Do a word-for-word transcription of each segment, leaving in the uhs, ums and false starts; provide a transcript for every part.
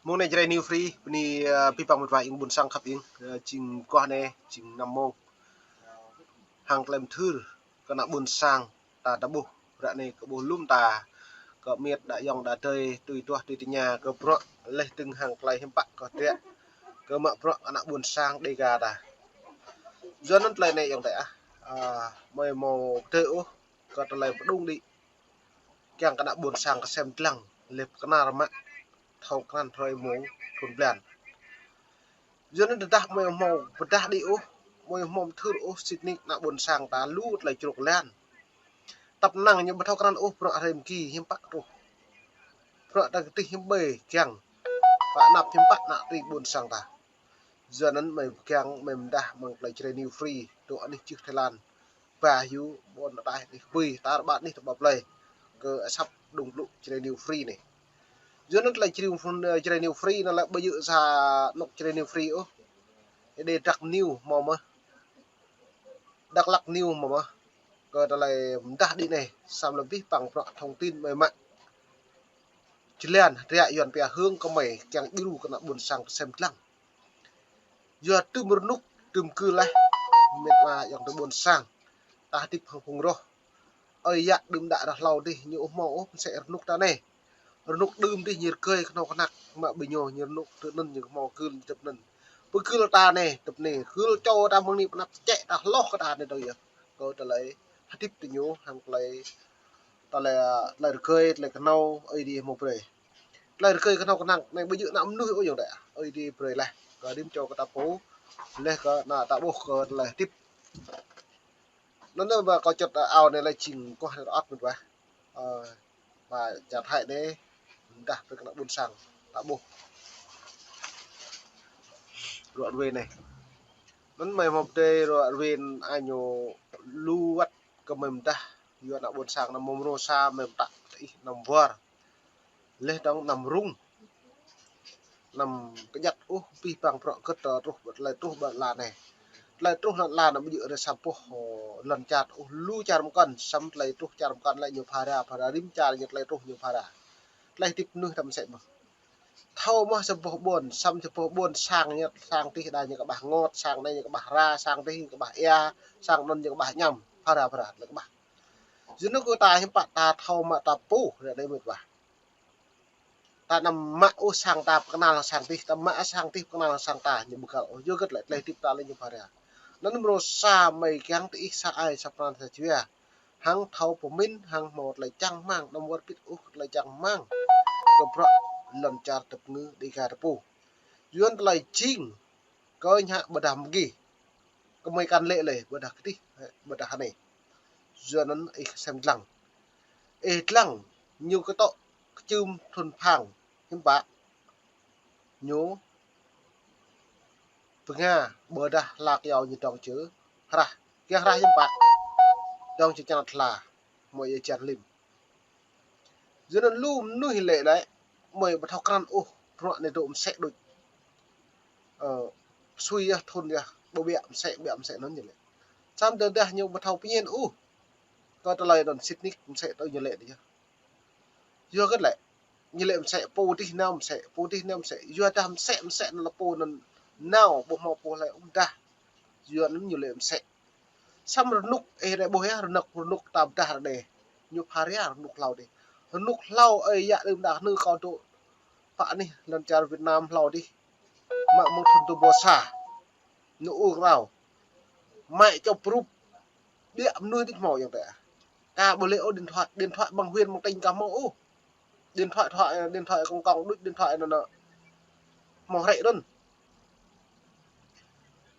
Mông anai Jrai New Free, bơni, ơ, abih bang met wa ƀing ƀôn sang khăp ing, ơ, jing mơguah anai, jing năm mông. Hăng tơlơi mơthưr kơ ană ƀôn sang ta, ta ƀuh, ră anai kơ ƀuh lŏm ta, kơ met đa ayŏng đa adơi, tui tuah tui tơña, kơ bruă laih dơ̆ng hăng tơlơi hiư̆m pă kơ triă, kơ mă bruă ană ƀôn sang Dega ta. Yua anŭn tơlơi anai ayŏng adơi ah, ơ, mơi hmâo pơdơi ôh, kơ tơlơi pơdŏng đĭ kiăng kơ ană ƀôn sang kơsem dlăng, laih pơkơnar mă, thâo krăn hrơi mông thun blan. Yua anŭn tơdah mơi hmâo pơdah đĭ ôh, mơi hmâo mơthưr ôh, sĭt nik ană ƀôn sang ta lu tơlơi čruk lan. Tăp năng ñu ƀu thâo krăn ôh bruă hrơi mơgi hiư̆m pă truh. Bruă ta kơtih hiư̆m ƀơi kiăng, pă anăp hiư̆m pă ană tring ƀôn sang ta. Yua anŭn mơi pơgang, mơi mơdah mơ̆ng tơlơi Jrai New Free, dŏ anih čư̆ Thái Lan. Ba hyu ƀôn ataih anih bui, tar ƀar anih tơƀă plơi. Kơ asăp đŭng blŭ Jrai New Free anai. Yua anŭn tơlơi Jrai, Jrai New Free anŭn lĕ ƀu djơ̆ sa anŏ Jrai New Free ôh. Ê đê Dak New hmâo mơ̆n. Dak Lak New hmâo mơ̆n. Kơ tơlơi mơdah đĭ anai, samơ̆ abih bang bruă thông tin mơi mă. Jơlan, hơdră Yuan pia hương kơ mơi kiăng djru kơ ană ƀôn sang kơsem dlăng. Yua tơm rơnŭk, tơm kơ laih, met wa ayŏng adơi ƀôn sang, ta hơdip hăng phung roh. Ơi yă đưm đă ră hlâo dih, ñu ƀu hmâo ôh mơsĕ rơnŭk ta anai. Rơnŭk đưm dih ñu rơgơi kơhnâo kơnăk, mă ƀing ñu, ñu rơnŭk tơ anŭn ñu hmâo gưl tơp anŭn. Pơ gưl ta anai, tơp anai, gưl čô ta mơ̆ng anai pơ anăp čĕ ta hloh kơ ta anai dơ̆ng yơh. Kơ tơlơi hơdip tơ ñu, hăng tơlơi, tơlơi, tơlơi rơgơi, tơlơi kơhnâo, Ơi Adai hmâo brơi. Tơlơi rơgơi kơhnâo kơnăk anai ƀu djơ̆ ană mơnuih ôh ayŏng adơi. Ơi Adai brơi laih. Kơ rĭm čô kơ ta pô. Laih kơ ană ta ƀuh kơ tơlơi hơdip. Anŭn anai ba kâo čŭt ao anai lĕ jing mơguah anai rơŏt met wa. Ơ, ba čar Thái anai, mơdah brơi kơ ană ƀôn sang ta ƀuh. Ruă ruê anai. Anŭn mơi hmâo pơdơi ruă ruê anai ñu lu wơ̆t kơ mơi mơdah. Yua ană ƀôn sang anăm mơ̆ng mrô sa mơi pơtă tơ ih anăm war. Laih dơ̆ng anăm rŭng. Anăm kơjăt ôh abih bang bruă gơ̆t, ơ, truh, tơlơi truh ƀơi lŏn anai. Tơlơi truh lŏn anai ƀu djơ̆ hrơi sa boh, ơ, lŏn čar ôh, lu čar mơkŏn, samơ̆ tơlơi truh čar mơkŏn lĕ ñu phara, phara rĭm čar ñu tơlơi truh ñu phara. Tơlơi hơdip mơnuih ta mơsĕ mơ̆n. Thâo mơ̆n sa boh ƀôn, samơ̆ sa boh ƀôn sang ñu, sang dih đa ñu kơƀah ngot, sang anai ñu kơƀah hra, sang dih ñu kơƀah ia, sang anŭn ñu kơƀah añăm, phara phara tơlơi kơƀah. Yua anŭn kơ ta hiư̆m pă ta thâo mă ta pô, ră anai met wa. Ta anăm mă ôh sang ta pơkơnăl sang dih, ta mă sang dih pơkơnăl sang ta, ñu ƀu găl ôh, yua hơget lĕ tơlơi hơdip ta lĕ ñu phara. Anŭn mrô sa mơi kiăng tơ ih sa ai sa pran sa jua. Hăng thâo pơmĭn, hăng hmâo tơlơi čang rơmang, anăm wơr bĭt ôh tơlơi čang rơmang. Kơ bruă lŏn čar tơpơ̆ng ngư Dega ta pô. Yua anŭn tơlơi jing, kơ ñu ƀôdah mơgi. Kơ mơi kăn lĕ lĕ, ƀôdah kơdih, ƀôdah anai. Yua anŭn ih sem dlăng. Ih dlăng, ñu kơtŏ kơčưm thŭn phang, hiư̆m pă. Ñu pơnga ƀôdah hla kyâo ñu dŏng čơ hrah. Kiăng hrah hiư̆m pă. Dŏng čơ čan hla. Mơi ia čan lim. Yua anŭn lu mơnuih lĕ lĕ, mơi ƀu thâo krăn ôh, bruă anai dŏ mơsĕ đôč. Ơ, sui yơh, thun yơh, ƀu ƀiă mơsĕ, ƀiă mơsĕ anŭn ñu lĕ. Samơ̆ tơdah ñu ƀu thâo pơñen ôh. Kơ tơlơi anŭn sĭt nik mơsĕ tơ ñu lĕ dih yơh. Yua hơget lĕ, ñu lĕ mơsĕ pô dih nao mơsĕ, pô dih nao mơsĕ. Yua dah mơsĕ, mơsĕ anŭn lĕ pô anŭn nao, ƀu hmâo pô hlơi ôh mơdah. Yua anŭn ñu lĕ mơsĕ. Samơ̆ rơnŭk, ơ, anai ƀuh yơh, rơnŭk, rơnŭk ta pơdah ră anai. Ñu phara rơnŭk hlâo dih. Rơnŭk hlâo, ơ, yă đưm đă anai kâo dŏ pơ anih lŏn čar Việt Nam hlâo dih. Mă mơ̆ng thŭn dua ƀâo sa. Ñu ur krao. Mă čŏp rup. Ƀiă mơnuih dih hmâo ayŏng adơi. Ka ƀu lĕ ôh điện thoại, điện thoại bằng huyện bằng tỉnh ka hmâo ôh. Điện thoại, thoại, điện thoại công cộng đuč điện thoại anŭn. Hmâo hrĕ anŭn.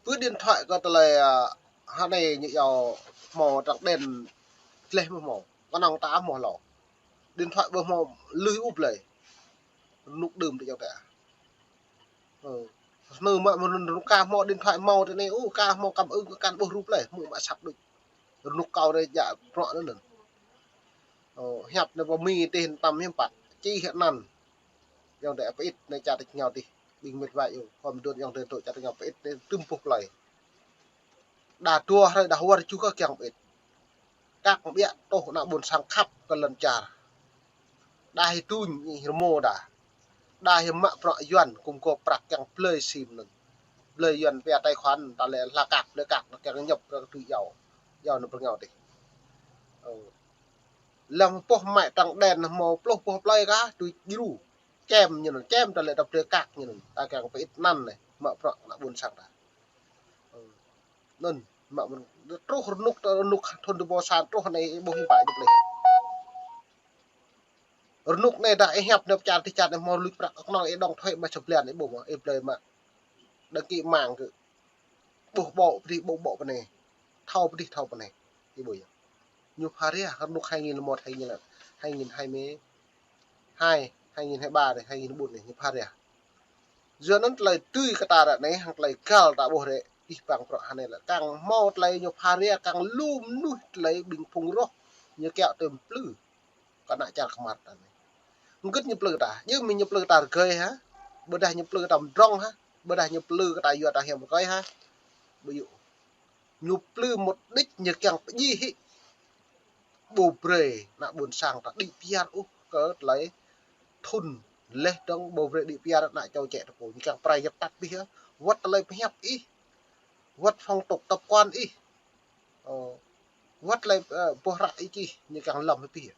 Pơ điện thoại kơ tơlơi, ơ, hơnai ñu yua hmâo trắng đen gleh mơ̆ hmâo. Kơnơ̆ng ta hmâo hlâo. Điện thoại ƀu hmâo lưới ôh blơi. Rơnŭk đưm tơ ayŏng adơi. Ơ. Anŭn mă mơ̆n rơnŭk ka hmâo điện thoại hmâo tơ anai ôh, ka hmâo cảm ứng kăn ƀuh rup lĕ, hmư̆ mă asăp đôč. Rơnŭk kâo anai djă bruă anŭn. Ơ, hiăp anai pơmĭn tih tăm hiư̆m pă. Čih anăn. Ayŏng adơi pơit anai čar tơčô dih. Ƀing met wa yơh, khŏm dŏ ayŏng adơi dŏ čar tơčô pơit anai tơm boh plơi. Đa dua hrơi đa wơr čuh kơ kiăng pơit. Kăk ƀiă tŏh ană ƀôn sang khăp kơ lŏn čar. Đa hĭ tuñ ih rơmô đa. Đa hiam mă prăk Yuan, kŭm kơ prăk kiăng blơi sim anŭn. Blơi Yuan pia tài khoản, ta lĕ hla kăk, blơi kăk, anŭn kiăng ñăp, kiăng tui iâu. Iâu anŭn pơrngao tih. Ơ. Lăm pôh mă trăng đen, hmâo pluh pôh plơi kah, tui djru. Čem ñu anŭn, čem ta lĕ ta blơi kăk ñu anŭn. Ta kiăng pơit anăn anai, mă prăk ană ƀôn sang ta. Ơ. Anŭn, mă mơ̆n, truh rơnŭk, rơnŭk thŭn dua ƀâo sa truh anai, ih ƀuh hiư̆m pă ñu blơi. Rơnŭk anai dah ih hiăp nao pơ čar dih čar anai hmâo luč prăk kơnơ̆ng ih đóng thuế mă sa blan ih ƀuh mơ̆, ih blơi mă. Đăng ký mạng kơ. Ƀuh ƀô̆ pơ dih, ƀuh ƀô̆ pơ anai. Thâo pơ dih, thâo pơ anai. Ih ƀuh yơh. Ñu pha rai, rơnŭk hai nghìn lẻ một, hai nghìn, hai nghìn hai mươi hai, hai nghìn hai mươi ba anai, hai nghìn hai mươi bốn anai, ñu pha rai. Yua anŭn tơlơi tui kơ ta ră anai, hăng tơlơi găl ta ƀuh rai, ih păng prăk hơnai lĕ. Kiăng hmâo tơlơi ñu pha rai, kiăng lu mơnuih tơlơi ƀing phung roh, ñu kiaŏ tơm plư. Kơ ană čar kơmăt ta anai. Hơget ñu plư ta, yơh mĭn ñu plư ta rơgơi hă? Ƀôdah ñu plư ta mdrŏng hă? Ƀôdah ñu plư kơ ta yua ta hiam rơgơi hă? Ƀu djơ̆. Ñu plư mục đích ñu kiăng pơdjai hĭ. Ƀu brơi ană ƀôn sang ta đĭ piar ôh kơ tơlơi thŭn leh dơ̆ng ƀu brơi đĭ piar ană čô čĕ tơpô. Ñu kiăng pơrai yap tăt pih hă? Wơ̆t tơlơi pơhiăp ih. Wơ̆t phong tục tập quán ih. Ơ, wơ̆t tơlơi, ơ, boh hră ih čih, ñu kiăng lŏm hĭ pih.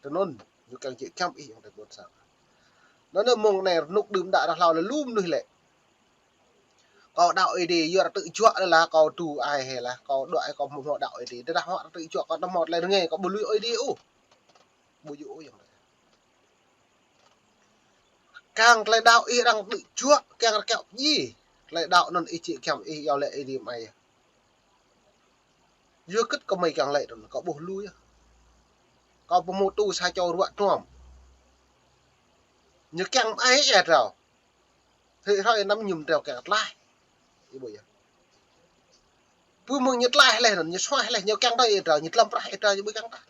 Tui anŭn, ñu kiăng jĕ giăm ih ayŏng adơi ƀôn sang. Anŭn mơ̆ng anai rơnŭk đưm đă ră hlâo lĕ lu mơnuih lĕ. Kâo đaŏ Ơi Adai, yua ră tơjuă lĕ lah, kâo tu ai hĕ lah, kâo đuaĭ kâo hmâo đaŏ Ơi Adai. Tơdah hmâo ră tơjuă kâo hmâo tơlơi rơngai, kâo ƀu lui Ơi Adai ôh. Ƀu djơ̆ ôh ayŏng adơi. Kiăng tơlơi đaŏ ih arăng tơjuă, kiăng rơkâo pơdjai. Tơlơi đaŏ anŭn ih jĕ giăm ih iâu laĭ Ơi Adai mơai yơh. Yua hơget kơ mơi kiăng laĭ anŭn, kâo ƀuh lu yơh. Kâo pơhmutu sa čô ruă trom. Ñu kiăng mơai ih drao. Hĭ hrơi năm ñu mơdrao kiăng tlaih. Ih ƀuh yơh. Pơ mơ̆ng ñu tlaih leh anŭn, ñu suaih leh, ñu kiăng đơi ih drao, ñu tlăm prah ih drao, ñu ƀu kiăng tah.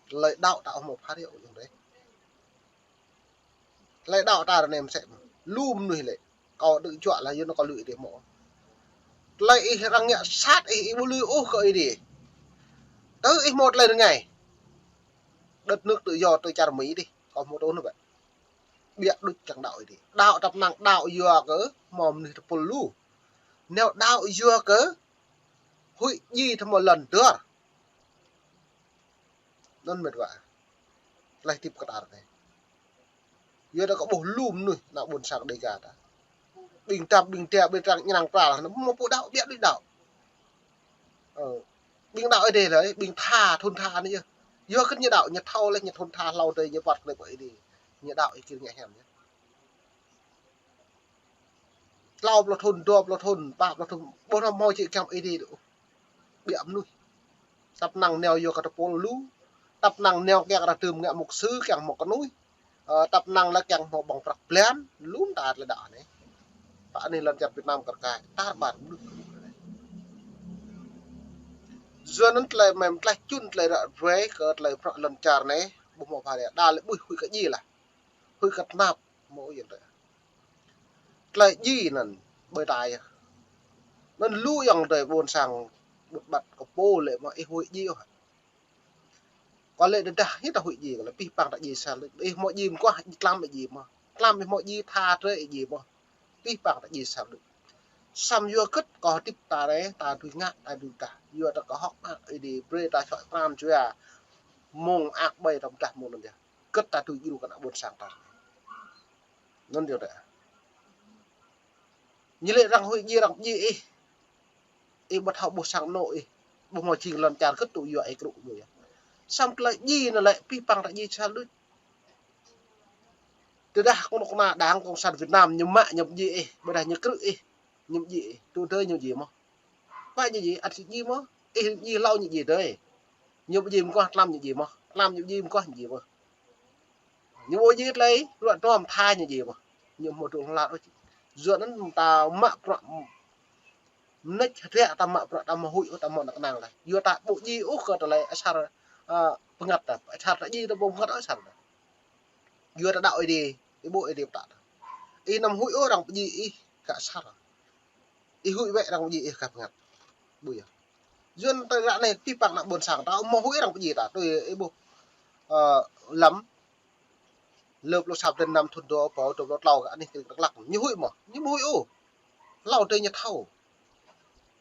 Tơlơi đaŏ ta ƀu hmâo pha rai ôh ayŏng adơi. Tơlơi đaŏ ta ră anai mơsĕ mơ̆n. Lu mơnuih lĕ. Kâo tơjuă lah yua anŭn kâo lui Ơi Adai mơ̆. Tơlơi ih arăng ngă sat ih, ih ƀu lui ôh kơ Ơi Adai. Tơ ih hmâo tơlơi rơngai. Đất nước tự do tui čar Mi dih. Kâo hmâo tŭ anŭn ƀă. Biă đôč kiăng đaŏ Ơi Adai. Đaŏ tăp năng đaŏ yua kơ hmâo mơnuih tơpul lu. Nao đaŏ yua kơ huĭ djai tơ hmâo lŏn dơr. Anŭn mĕt wa. Tơlơi tip kơ ta ră anai. Yua dah kâo ƀuh lu mơnuih ană ƀôn sang Dêga ta. Ƀing tap, ƀing tia, ƀing trang ñrang pral, anŭn hmâo pô đaŏ, biă đôč đaŏ. Ơ. Ƀing đaŏ Ơi Adai lĕ, ƀing tha, thŭn tha anai yơh. Yua hơget ñu đaŏ, ñu thâo leh, ñu thŭn tha hlâo adơi, ñu wơ̆t leh pơ Ơi Adai. Ñu đaŏ ih kir ngă hiam yơh. Klâo pluh thŭn, dua pluh thŭn, pă pluh thŭn, ƀuh anŭn hmâo jĕ giăm Ơi Adai đôč. Biă mơnuih. Tăp năng nao yua kơ tơpul lu. Tăp năng nao kiăng ră tơm ngă mục sư, kiăng hmâo kơnuih. Ơ, tăp năng lĕ kiăng hmâo ƀơ̆ng prăk blan, lu mơta tơlơi đaŏ anai. Pă anai lŏn čar Việt Nam kar kaĭ, tar ƀar mơnuih. Yua anŭn tơlơi mơ̆n tơlơi čun tơlơi ră ruai kơ tơlơi prăk lŏn čar anai, ƀu hmâo pha rai, đa lĕ ƀuh huĭ kơ djai lah. Huĭ kơ tơnap, hmâo ih ayŏng adơi. Tơlơi djai anŭn ƀơi ta yơh. Anŭn lu ayŏng adơi ƀôn sang ƀut ƀăt kơ pô lĕ mơ̆ ih huĭ djai ôh. Kâo lĕ tơdah hĭ ta huĭ djai, kâo lĕ pih păng ta djai sa lĕ. Ih hmâo djai mơguah, tlam ih djai mơ̆. Tlam ih hmâo djai tha trơi ih djai mơ̆. Pih păng ta djai sa lĕ. Samơ̆ yua hơget kâo hơdip ta rai, ta dưi ngă, ta dưi tah. Yua ta kơ hŏk mơak Ơi Adai, brơi ta čuă pran jua. Mơ̆ng mơak ƀai ta pơdah mơ̆ng anŭn yơh. Hơget ta dưi djru kơ ană ƀôn sang ta. Anŭn yơh ta. Ñu lĕ arăng huĭ djai arăng pơdjai ih. Ih ƀu thâo ƀuh sang anŏ ih. Ƀu hmâo jing lŏn čar hơget tŭ yua ih krŭ ƀu yơh. Samơ̆ tơlơi djai anŭn lĕ pih păng ta djai sa lĕ. Tơdah kơnuk kơna Đảng Cộng sản Việt Nam ñu mă ñu pơdjai ih, ƀôdah ñu krŭ ih, ñu pơdjai ih. Tŭ tơi ñu djai mơ̆. Pă ñu djai, ăt djai mơ̆. Ih djai hlâo ñu djai tơi. Ñu pơdjai mơguah tlam ñu djai mơ̆. Tlam ñu pơdjai mơguah ñu djai mơ̆. Ñu ƀu djai tơlơi, ruă trom tha ñu djai mơ̆. Ñu hmâo tŭ hlat ôh. Yua anŭn ta mă prăk mơneč hơdră ta mă prăk ta hmâo huĭ ôh ta hmâo năk năng lah. Yua ta ƀu djai ôh kơ tơlơi asar, ơ, bơngăt ta. Asar ta djai ta ƀu bơngăt ôh asar ta. Yua ta đaŏ Ơi Adai, ih ƀuh Ơi Adai pơtă ta. Ih anăm huĭ ôh arăng pơdjai ih kơ asar. Ih huĭ wơ̆t arăng pơdjai ih kơ bơngăt. Ƀu yơh. Yua anŭn tơlơi ră anai pih păng ană ƀôn sang ta hmâo huĭ arăng pơdjai ta. Tui ih ƀuh, ơ, lăm Lơ pluh sa bơdăn năm thŭn dua rơbâo dua pluh klâo kơ anih krĭng Dak Lak. Ñu huĭ mơ̆? Ñu ƀu huĭ ôh. Hlâo tơ ñu thâo.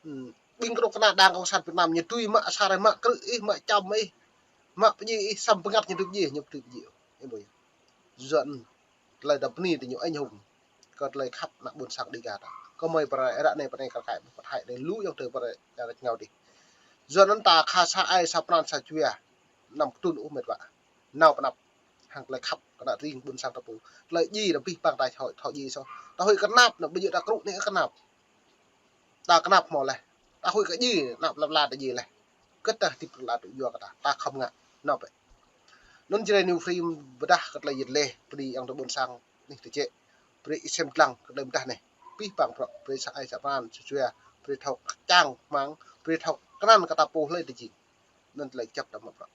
Hm, ƀing kơnuk kơna Đảng Cộng sản Việt Nam ñu tui mă asar ih, mă krư̆ ih, mă čăm ih, mă pơdjai ih, samơ̆ bơngăt ñu tui pơdjai, ñu tui pơdjai. Ih ƀuh yơh. Yua anŭn tơlơi ta bơni tơ ñu anh hùng. Kơ tơlơi khăp ană ƀôn sang Dega ta. Kơmơi pơrai ră anai pơrai kar kaĭ pơthai anai lu yŏng tơ pơrai čar ngao dih. Yua anŭn ta khă sa ai sa pran sa jua. Anăm kơtưn ôh met wa. Nao pơanăp hăng tơlơi khăp kơ ană tring ƀôn sang ta pô. Tơlơi djai ta pih pang ta thâo, thâo djai soh. Ta huĭ kơ anăp anŭn ƀu djơ̆ ta krŭ anai kơ anăp. Ta kơnăp hmâo laih. Ta huĭ kơ djai, anăp lăp la ta djai laih. Kơ ta hơdip kơ la tŭ yua kơ ta, ta khŏm ngă. Nao bĕ. Anŭn Jrai New Free pơdah kơ tơlơi yet leh, bơni yŏng tơ ƀôn sang anih tơčĕ. Brơi ih sem lăng kơ tơlơi pơdah anai. Pih pang bruă, brơi sa ai sa pran, sa jua, brơi thâo čang rơmang, brơi thâo krăn kơ ta pô hlơi tơ jing. Anŭn tơlơi kơjăp ta mă bruă.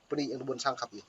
Bơni yŏng tơ ƀôn sang khăp ih.